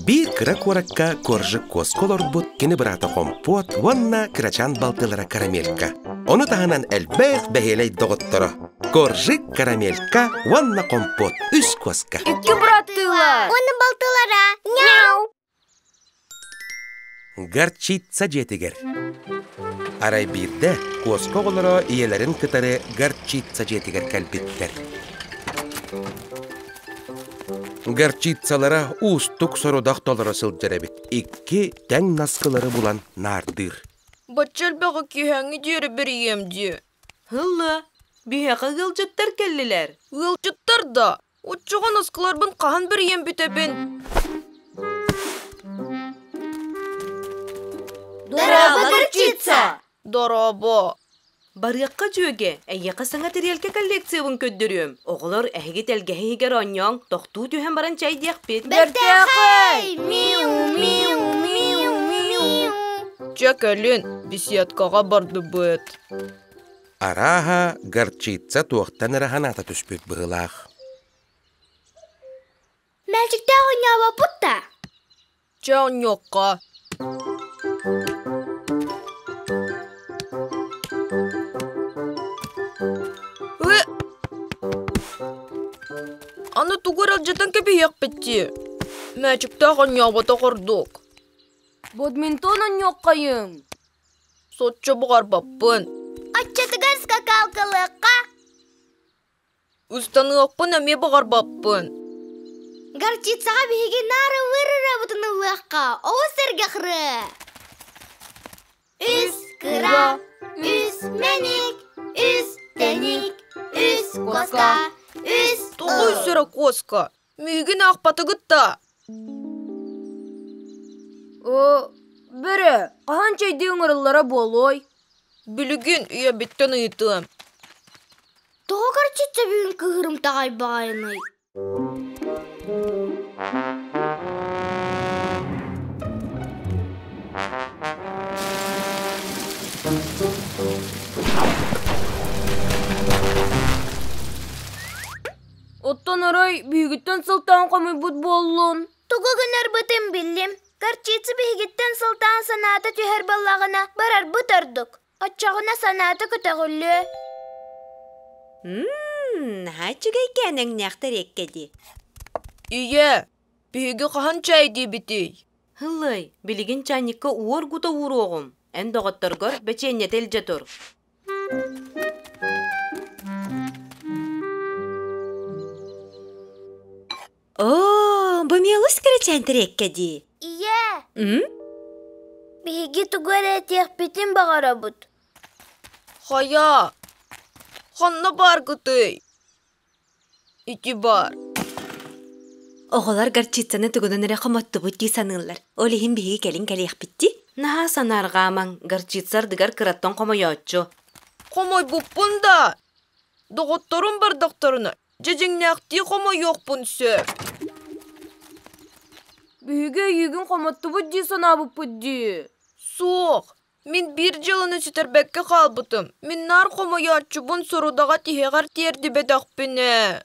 Биир кыра куоракка Коржик куоска олорбут кини быраата Хомпуот уонна кырачаан балтылара Карамелька. Ону таһынан элбэх бэһиэлэй доҕотторо Коржик, Карамелька уонна Хомпуот үс куоска. Икки быраттыылар. Уонна балтылара. Мяу! Горчица дьиэтигэр. Арай биирдэ куоска оҕолоро ийэлэрин кытары горчица дьиэтигэр кэлбиттэр. Горчицалара уустук сорудах толоро сылдьар эбит. Икки тэҥ наскылары булан наардыыр. Бачча элбэҕи киэһээҥҥи диэри бэрийиэм дии. Һылла, биһиэхэ ыалдьыттар кэллилэр. Ыалдьыттар да, оччоҕо наскыларбын хаһан бэрийэн бүтэбин? Дорообо, горчица! Дорообо. Барыахха дьүөгэ, эйиэхэ саҥа тэриэлкэ коллекциябын көрдөрүөм. Оҕолор эһиги тэлгэһэ иһигэр оонньооҥ, тохтуу түһэн баран чэйдиэхпит. Бэртээхэй! Миу, миу, миу, миу. Чэ кэлин, беседкаҕа бардыбыт. Арааһа, горчица туохтан эрэ санаата түспүт быһыылаах. Мэлдьиктээх оонньообоппут да? Чэ оонньуохха. Ы! Аны тугу эрэ алдьатан кэбиһиэхпит дии. Мээчиктээх оонньооботох ордук. Бадминтон оонньуоххайыҥ. Соччо баҕарбаппын. Оччотугар скакалкалыахха. Ыстаныахпын эмиэ баҕарбаппын. Горчицаҕа биһиги наары ырыабытын ыллыахха, оҕус сэргэх ырыа. Үс кыра, үс мэник, үс тэник, үс куоска, үс Тоҕо үс эрэ куоска? Миигин аахпатыгыт да? Оо, бөрө, хаһан чэйдии ыҥырыллара буолуой? Билигин ийэбиттэн ыйытыам. Тоҕо горчица бүгүн кыһырымтаҕай баҕайыный? Оттон арай биһигиттэн сылтаан хомуйбут буоллун? Тугу гынарбытын биллим. Горчица биһигиттэн сылтаан санаата түһэр буоллаҕына, барарбыт ордук. Оччоҕуна санаата көтөҕүллүө. Наһаа үчүгэй кээнэҥнээхтэр эккэ дии. Ийэ, биһиги хаһан чэйдиибитий? Һыллый, билигин чаанньыкка уу оргута ууруоҕум. Эн доҕотторгор бэчиэнньэтэ илдьэ тур. Оо, бу мелус кэрэчээн тириэккэ дии. Ийэ, М? биһиги тугу эрэ этиэхпитин баҕарабыт. Хайа, ханна бааргытый? Ити баар. Оҕолор горчицаны тугунан эрэ хомоттубут дии саныыллар. Ол иһин биһиги кэлин кэлиэхпит дии. Наһаа санаарҕаамаҥ, горчица ардыгар кыраттан хомойооччу. Хомойбуппун да. Доҕотторум бардахтарына, дьэдьэҥнээхтии хомойуохпун сөп. Биһиги эйиигин хомоттубут дии санаабыппыт дии. Суох, мин биир дьыаланы сүтэрбэккэ хаалбытым. Мин наар хомойооччубун сорудаҕа тиһэҕэр тиэрдибэтэхпинэ.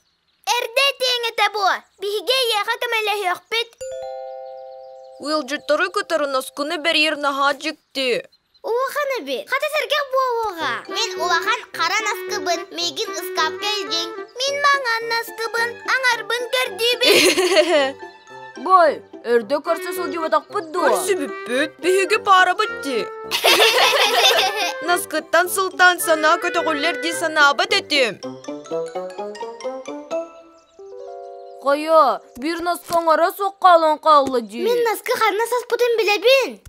Эрдэ этиэҥ этэ буо, биһиги эйиэхэ көмөлөһүөхпүт. Ыалдьыттары кытары наскыны бэрийэр наһаа дьикти. Улахан эбит. Хата сэргэх буолуоҕа. Мин улахан хара наскыбын, миигин ыскаапка илдьиҥ. Мин маҥан наскыбын, аҥарбын көрдүүбүн. Бой, өрдө көрсө сылдьыбатахпыт дуо? Көрсүбүппүт, биһиги паарабыт дии. Наскыттан сылтаан санаа көтөҕүллэр дии санаабат этим. Хайа, биир наскы оҥоро суох хаалан хаалла дии. Мин наскы ханна саспытын билэбин.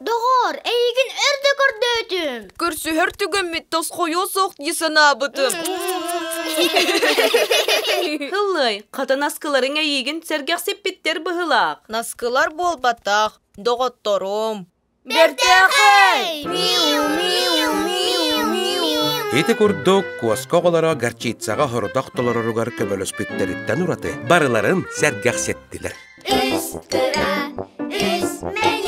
Доҕоор, эйигин өр да көрдөөтүм. Көрсүһэр түгэммит тосхойуо суох дии санаабытым. Һыллай, хата наскыларыҥ эйиигин сэргэхсиппиттэр быһыылаах. Наскылар буолбатах, доҕотторум. Бэртээхэй! Миу, миу, миу, миу. Ити курдук куоска оҕолоро горчицаҕа хордох толороругар көмөлөспүттэриттэн ураты барыларын сэргэхситтилэр. Үс кыра, үс мэник.